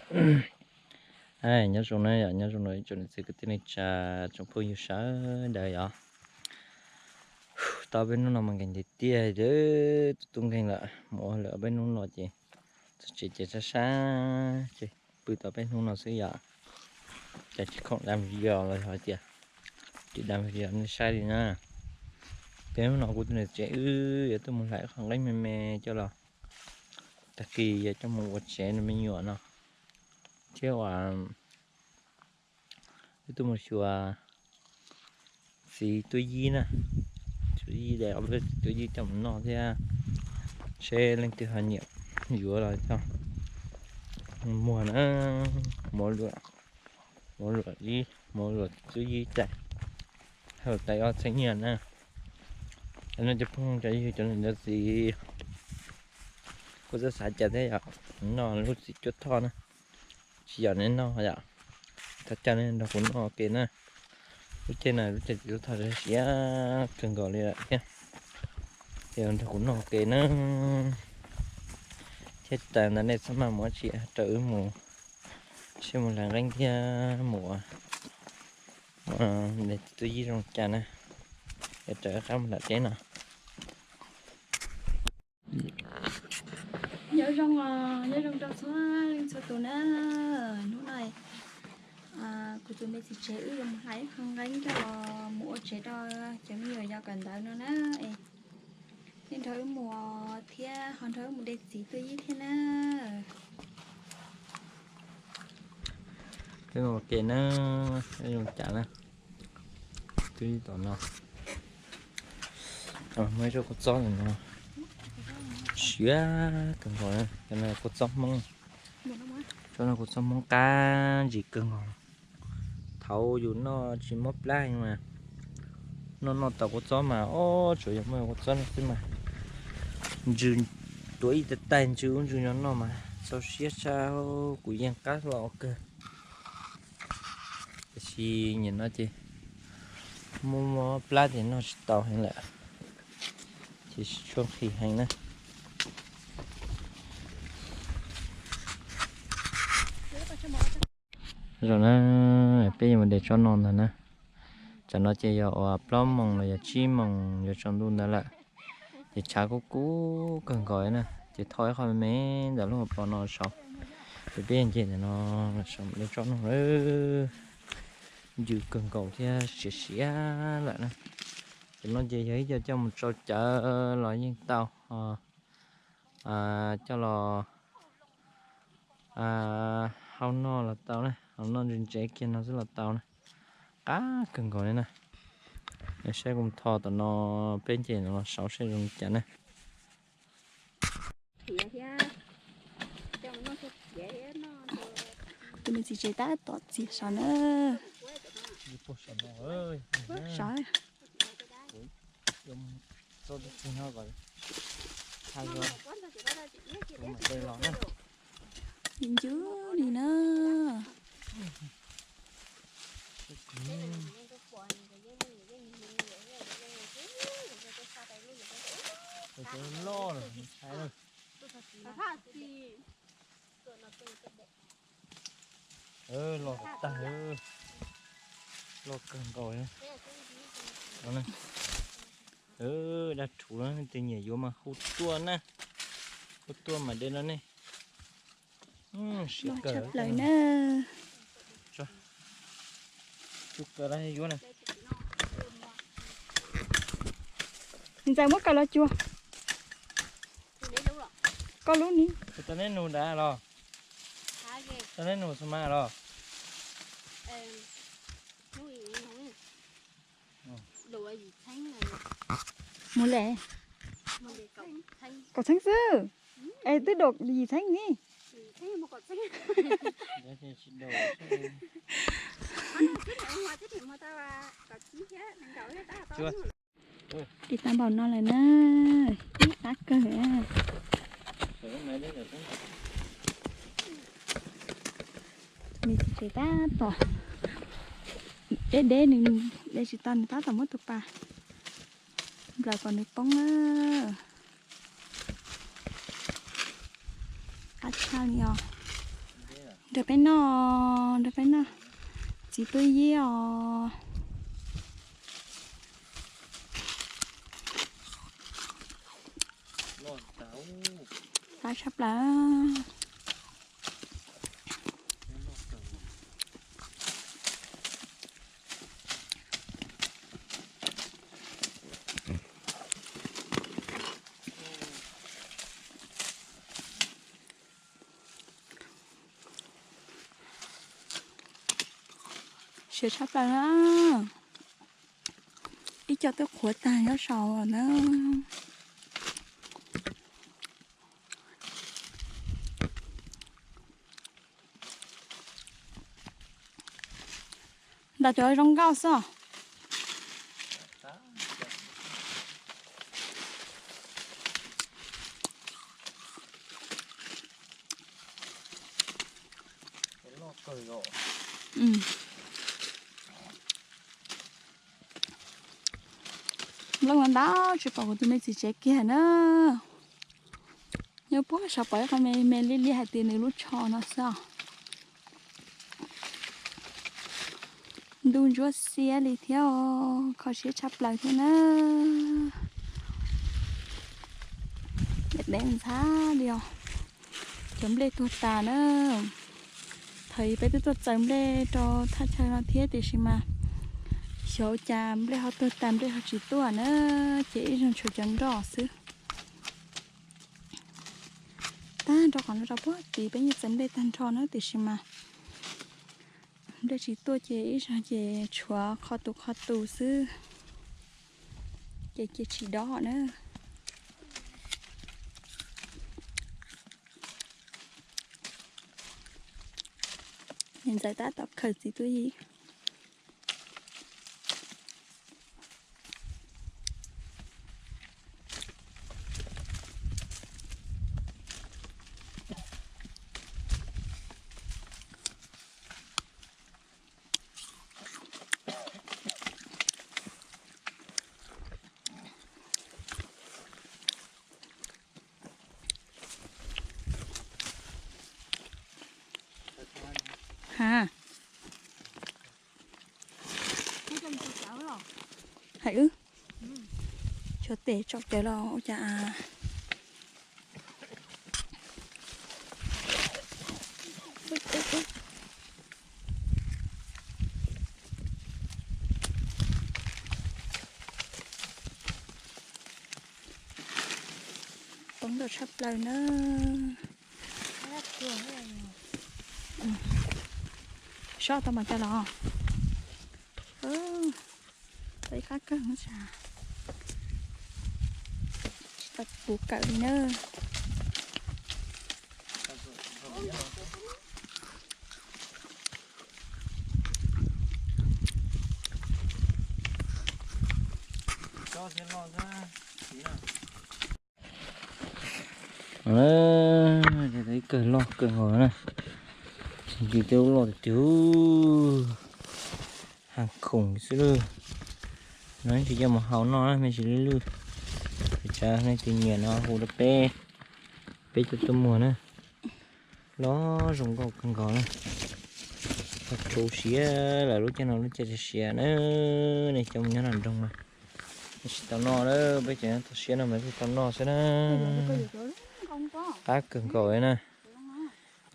Nyob zoo na yom, nyob zoo na ib tsoom niam txiv kwv tij neej tsa, tsoom phooj ywg sawv daws yom. Tau peb hnub no mas nkees tiag tiag, tus tub nkeeg lawm, mus ua lawm peb hnub no ces txog tsev ces sab sab ces pw tau peb hnub no xwb yom. Ces tsis khoom da video los yog hais tias tsis da video nej saib li na. Peb hnub no kuv tus niam tsev wb yuav tuaj mus hlais qhov nqeeb me me coj los, tag kis yuav coj mus ua tsev nrog me nyuam no, thiab uas wb tuaj mus xyuas txiv tuab yib na, txiv tuab yib de ob lub txiv tuab yib coj mus noj thiab, seb leej twg ho nyiam yuav los coj muag na. Muab luam, muab luam ib, muab luam txiv tuab yib cais, hauv tais ob txheeb nyiaj na. Cov no cov phooj cov ywg cov niam cov txiv, kuv txawj xav cas thiab yom, noj lub txiv cuab thoj na, tsis yog nej noj yom, thov caw nej nrog kuv noj ua ke na. Lub caij no lub caij txiv cuab thoj siab kawg nkaus li lawm thiab, ces nrog kuv noj ua ke na. Thiab tas ntawd nej txhob maj mus dab tsi, raws wb mus, seb mus hlais nqeeb thiab mus de txiv tuab yib zoo cas na, es raws wb qab mus nram teb no. Nyob zoo, nyob zoo rau txhua leej txhua tus na. Hnub no kuv tus me txiv tsev wb yuav mus hlais ib qho nqeeb coj los mus ua tsev rau cov me nyuam yaus kawm ntawv no na. Es nej nrog wb mus thiab ho nrog wb mus de txiv tuab yib thiab na. Peb mus ua ke na, zoo cas na. Twb tom no muaj ib tsob kua txob ntawm no siab kawg nkaus, cov no kua txob Hmoob. Tsob no kua txob Hmoob qab ntsis kawg nkaus. Thaud yus noj tsis mob plab mas noj noj tau kua txob mas ob tsuas yog muaj kua txob no xwb mas ntsws tuav ib tais tais ntsws ub ntsws no noj mas txaus siab tshaj, kuv yeej qab hlo kawg. Tiam sis nim no ces muaj mob plab ces noj tsis tau heev lawm, ces tsis tshua nqhis heev na. Zoo na, peb yuav mus de tsob no ntag na. Tsam no ces yog uas plaub moos los yog tsib moos yuav tsaus ntuj ntawd lawm, ces tshav kub kub kawg nkaus na, ces thauj ib qho me me ntawm lub hauv paus no saud, ces peb nce ntawm no saum de tsob no. Ncws kawg nkaus thiab siav siav lawm na. Cov no ces yog ib co coj mus tsau cawv los yeej tau, coj los hau noj los tau na, hau noj ntse ntsev kiag no xwb los tau na. Qab kawg nkaus li na. Saib kuv tho tom no, peb nce no los saud saib zoo li cas na. Tus me txiv tsev tab tom txiav saud na. Saud. Ncws li na. Loj lawm ntshai lawm. Loj tag, loj kawg nkaus li. Dab rhuv los nej tus nyiam yuav mas hu tuaj na, hu tuaj mam de rau nej. Siav kawg plaws na. Tsuj kaw los yuav na. Ntxawm muab kaw los cuag. Koj lub ni. Tau neb nug dab los? Tau neb nug xu ma los? Mus le. Kaum txheeb xwb. Es twb dua yim txheeb ni. Dim tag npaum no lawm na, ib qab kawg. Nws tsis tsev tab tom deb deb, nws de tsis tau, nws tab tom muab tus pas nplawm kom nws poob na. Qab tshaj li os. Nrog peb noj, nrog peb noj txiv tuaj yib os. Qab tshaj plaws. Siav tshaj plaws na. Ib co twb qhuav tag nyob saud na. Ntawm cov zoo nkauj xwb. Nplooj ntau ntau tsis pom kuv tus me txiv tsev kiag na. Nyob puag saum pom ib qho me me liab liab hais tias nws lub tsho no xwb os. Ntuj ntsuab xiab li thiab os, kho siab tshaj plaws thiab na. Deb ntxhab li os. Cov nplej tuag tas na. Thaum peb twb tuaj txaws nplej rau thaj chaw no thiab tiam sis mas xyov cas nplej ho tuag tas nplej ho tsis tuaj na, ces ib zaug tshuav cov nroj xwb. Tag nrho qhov no rau puag tid peb yeej txaws nplej tag nrho na tiam sis mas nplej tsis tuaj ces ib zaug ces tshuav qhov tus qhov tus xwb, ces cia tsis dob na. Niam ntxawm tab tom khaws txiv tuaj yib. Ha, hais wb, xyov tes tsom cawv los ua cas. Poob ntau tshaj plaws na. Sob tau mas cas los. Tau ib qab kawg, tsis tau puv kawm li na. Ib kawg loj kawg nkaus na. Ntsis twb loj tiag tiag, haj khoom xwb lawm. No tsis coj mus hau noj na, me ntsis lwj lwj. Tsam nej tus nyiam no hu rau peb, peb coj tuaj muag na. Loj zoo nkauj kawg nkaus na. Tau rau siav lawm lub caij no lub caij siav na, nej coj mus nyob nram nroog mas tsis tau noj na, peb cov nyob toj siab no mas thiaj tau noj xwb na. Qab kawg nkaus li na.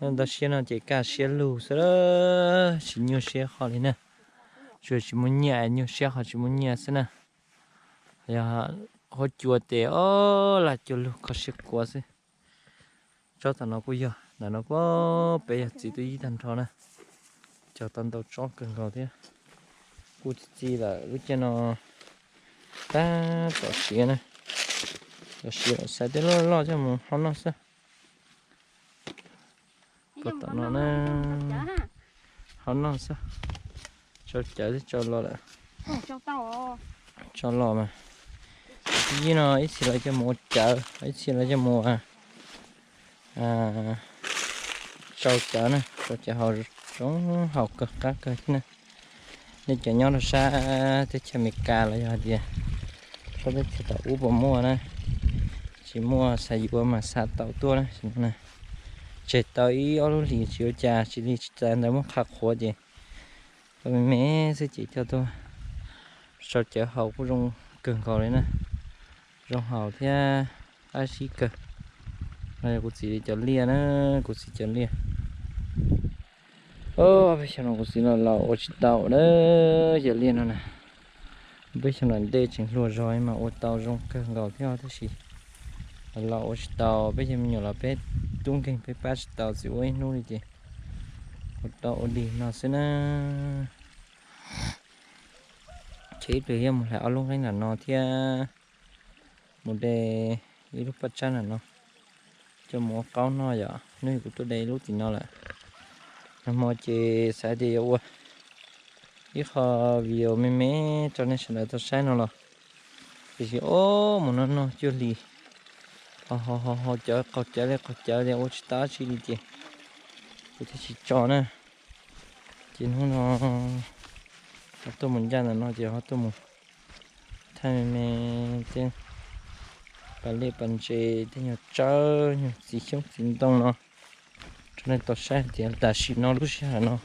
Nyob toj siab no ces kaj siab lug xwb, tsis nyuaj siab qhov li na. Tsuas tsis muaj nyiaj, nyuaj siab qhov tsis muaj nyiaj xwb na. Yog huab cua tes ob lag cua lug kho siab kua xwb. Tsob tom no kuj yog, ntawm no kuj peb yog txiv tuaj yib tag nrho na. Cog tau ntau tsob kawg nkaus thiab. Kuj txi txiv lawm lub caij no, tab tom siav na. Tom siav lawm xav tej loj loj coj mus hau noj xwb. Puag tom no na, hau noj xwb. Tsau cawv thiab tsau los lawm. Tsau los mas, ib no ib txhia lawv coj mus ua cawv, ib txhia lawv coj mus tsau cawv na, tsau cawv haus zoo, haus kawg qab kawg thiab na. Nej cov nyob rau sab teb chaws Amelikas los yog hais tias sab teb chaws tom ub puas muaj na? Tsis muaj, xav yuav mas xa tau tuaj na. Tseg tau ib ob lub hlis tsis ua cas, tsis li tsis tas ntawd muab qha qhuav ces tau me me xwb ces coj tuaj sau cawv haus kuj zoo kawg nkaus li na. Zoo haus thiab qab zib kawg. No yog kuv txiv li cov liaj na, kuv txiv cov liaj. Peb xyoo no kuv txiv los laus ua tsis tau na, cov liaj no na. Peb xyoo no ntej tseem hluas zog mas ua tau zoo kawg nkaus thiab tab sis los laus ua tsis tau, peb cov me nyuam los peb tub nkeeg peb pab tsis tau txiv ua ib hnub li ces ua tau ua dig no xwb na. Ces ib pliag yog mus hlais ob lub nqeeb nram no thiab mus de ib lub paj tsab nram no coj mus ua qaub noj yom. Hnub kuv tuaj de ib lub tim no lawm. Nag hmo ces xav tias yuav ua ib qho video me me rau nej sawv daws tau saib no los, tiam sis ob mus no no cuag li ho ho ho cawv qaug cawv li qaug cawv li ua tsis tau dab tsi li ces kuv thiaj tsis tso na. Ces hnub no ho tuaj mus ncaj ntawm no ces ho tuaj mus thaij me me tej pas liaj pas ntses tej nyuag tsawb nyuag txiv xyoob txiv ntoo no rau nej tau saib tias tam sim no lub sij hawm no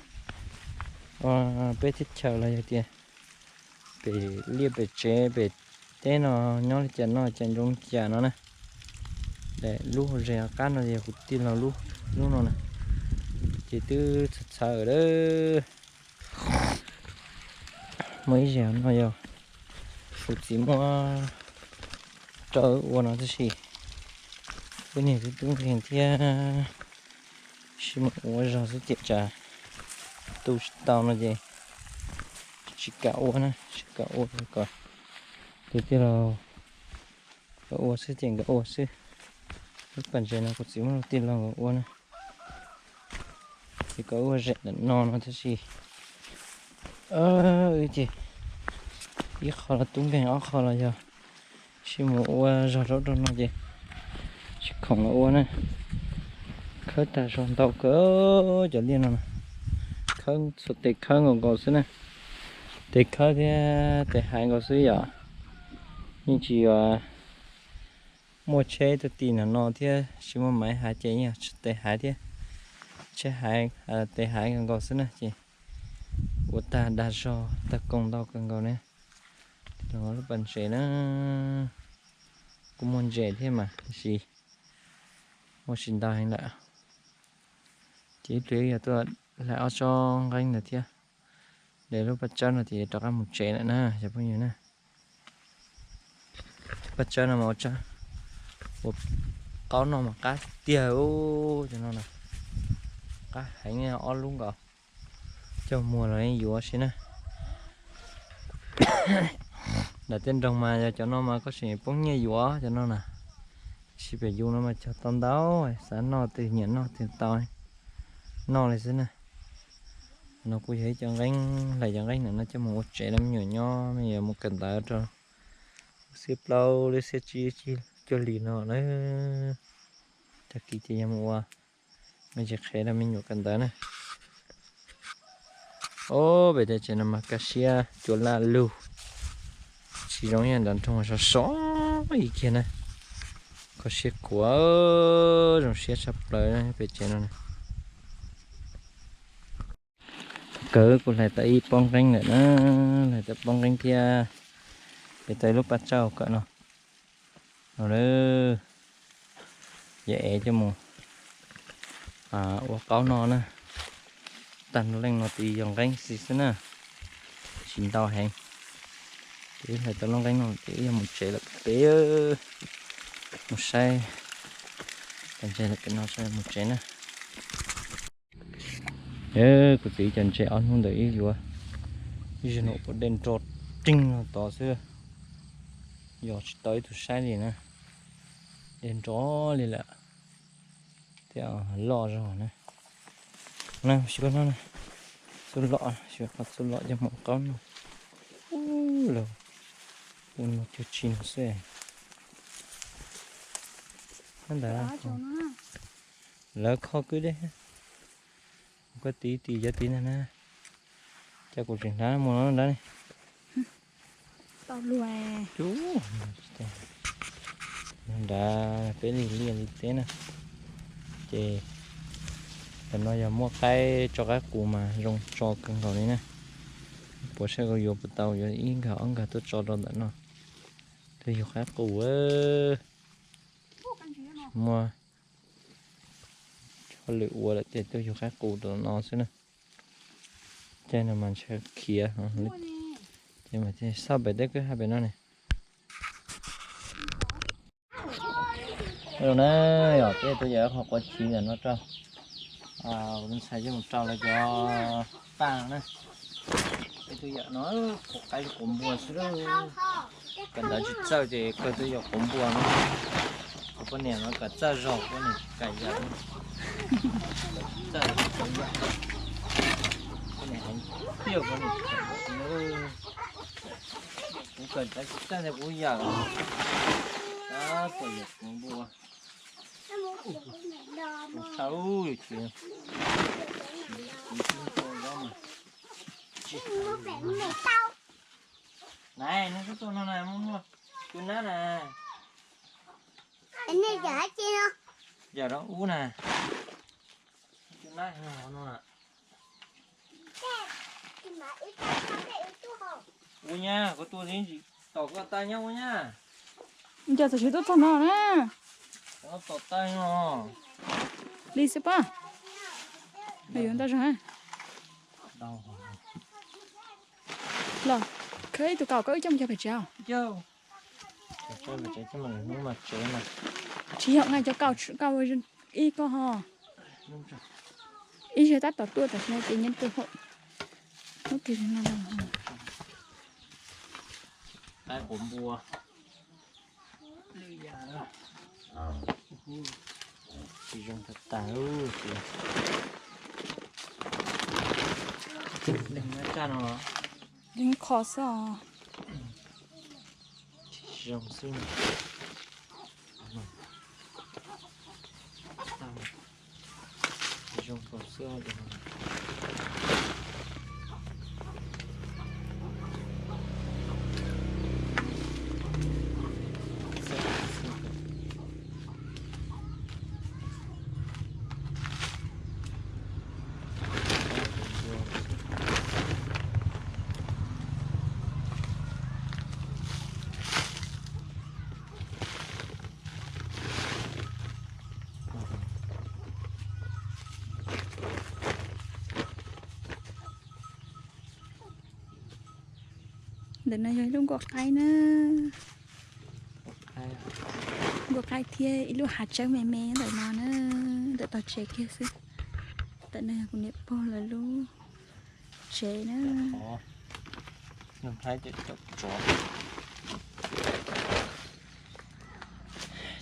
peb teb chaws los yog tias pem liaj pem tsev pem teb no nyob li cas noj cas ntsoov li cas no na. Lub hauv zes qab no yog kuv tij laug lub, lub no na, ces twb txhaws txhaws lawm. Muaj ib zes no yog kuv txiv muab rau ua no tab sis kuv niag tub tub nkeeg thiab sib mus ua zog xwb ces tsam tu tsis tau no ces tsis kam ua na, tsis kam ua kom tus tij laug nkawd ua xwb ces nkawd ua xwb. Lub pas ntses no kuv txiv muab tus tij laug nkawd ua na. Ces kom ua zem ntawm no no tab sis wb ces ib qho los tub nkeeg ob qho los yog sib mus ua zog rau rau no ces tsis khoom los ua na. Khawb tag zog ntau kawg cov liaj no na. Khawb txhua tes khawb nkaus nkaus xwb na. Tes khawb thiab tes haiv nkaus xwb yom. Yeej tsis yuav muaj tsheb tuaj ti nram no thiab tsis muaj maiv haiv ces yeej yog tes haiv thiab tsheb haiv, tes haiv nkaus xwb na ces ua tag dag zog tag koog ntau kawg nkaus ne. Lub pas ntses na kuj muaj ntses thiab mas tab sis muaj tsis ntau heev lawm. Ces ib pliag yog tuaj hlais ob tsob nqeeb ntawd thiab, de lub paj tsawb no ces rov qab mus tsev lawm na cov phooj ywg na. Paj tsawb no mas ua qaub noj mas qab tiag, cov no na, qab heev, ob lub nkaus, coj muag los yeej yuav si na. Nram tej nroog mas yog cov no mas koj tseem poob nyiaj yuav cov no na. Tab sis pem yus no mas cog tau ntau, xav noj twg nyiam noj twg tau noj li xwb na. No kuj yog ib co nqeeb, hlais cov nqeeb ntawm no coj mus ua tsev rau me nyuam nyob, me nyuam mus kawm ntawv rau xiab plaub lub xiab tsib cuag li no na. Tag kis ces yog mus ua me ntsis qhev rau me nyuam kawm ntawv na. Ob pem tej tsev no mas kaj siab cuag laj lug, tsis zoo ib yam nram nroog sov sov ib kiag na. Kho siab khuav, zoo siab tshaj plaws pem tsev no na. Kawg kuv hlais tau ib pob nqeeb lawm na, hlais tau pob nqeeb thiab, hlais tau ib lub paj tsawb kawm no. No lawm, yog ev coj mus ua qaub no na. Tag nrho leej no twb yog nqeeb xis xwb na, tsis ntau heev. Ces hlais tau lub nqeeb no ces wb yog mus tsev lawm pem, mus saib cov ntses lawm pem no tso mus tsev na. Kuv txiv cov ntses ob hnub ntawd ib yuav, ib zaug no ua dej nro reeg no tod xwb, yog tsis tau ib tug saib li na. Dej nro li lawm, thiab loj zog na. Na xyuas no, txuj lom, xyuas qhov txuj lom coj mus qaub no. Ub, lawv ua no cuag tsi no xwb. Ntawd lawv kho kwj dej. Koj tiv tiv cov tiv ntag na. Cas kuv tseem hnav mus no nrad ne. Nrad peb li liaj li teb na, ces Ntawm no yog muaj qaib tso qaib qus mas zoo tso kawg nkaus li na. Puas saib kuv yuav puas tau, yuav ib nkag ob nkag tuaj tso rau ntawm no. Twb yug qaib qus, muaj hauj lwm ua lawm ces twb yug qaib qus rau no xwb na. Caij no mas ntshe khiav, ces mas xauj pem teb kwj ha pem no ne. Zoo na, yog peb tuaj yawm qhov quav chiv ntawm no rau, kuv ntxhais yeej mus rau lawv cov paj na. Peb tuaj yawm no, quav qaib quav npua xwb. Kawm ntawv tsis txawj ces kawg tuaj yawm quav npua no. Kuv poj niam no kawm txawj zog, poj niam kawm yawm, txawj yawm, poj niam heev tiag, poj niam kawm yawm. Kuv kawm ntawv tsis txawj ntag kuv yawm, tab tom yawm quav npua. Kuv tshaj lub yus tsis, kuv tsis tau zaub mas. Nais, neb kuj tuaj no na, muaj muaj cua nab na. Yam no ub na. Cua nab no na. Ua nyab, koj tuaj ib ntsis tom koj tag nyob ua nyab. Cas txawm siv tuaj txog no na. Tom tag no. Li xwb pab. Yuav ntau zog. Los, khawb ib tug kaus koj wb coj mus cog pem tsev. Tsis yog nqa cov kaus, kaus ib ko ho. Ib zaug tab tom tuaj tam sim no ces nyeeb tuaj hauv. Hnub twg no los. Qaib quav npua. Tsis zoo tag tag. Leej no, leej qho xwb os. Tsis zoo xwb. Tsis zoo kaus xwb. Ntawm no yog ib lub nkuaj qaib na. Nkuaj qaib thiab ib lub hav tsawb me me ntawm no na, ntawm tog tsev kiag xwb. Ntawm no yog kuv niam pog lawv lub tsev na.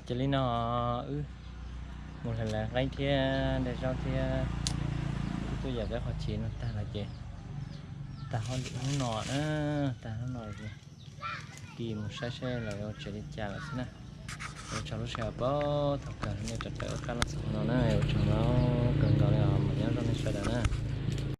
Ces li no wb mus hlais hlais nqeeb thiab nte zaub thiab wb tuaj yam peb qhov chiv no tag lawm ces tag hauj lwm hnub no na, tag hnub no ces tig mus saib saib lawv ua tsev li cas lawm xwb na. Ua tsaug lub sij hawm pab thaum kawg nej tau raws ua qab los txog no na, ua tsaug ntau kawg nkaus li os, mas nyob zoo nej sawv daws na.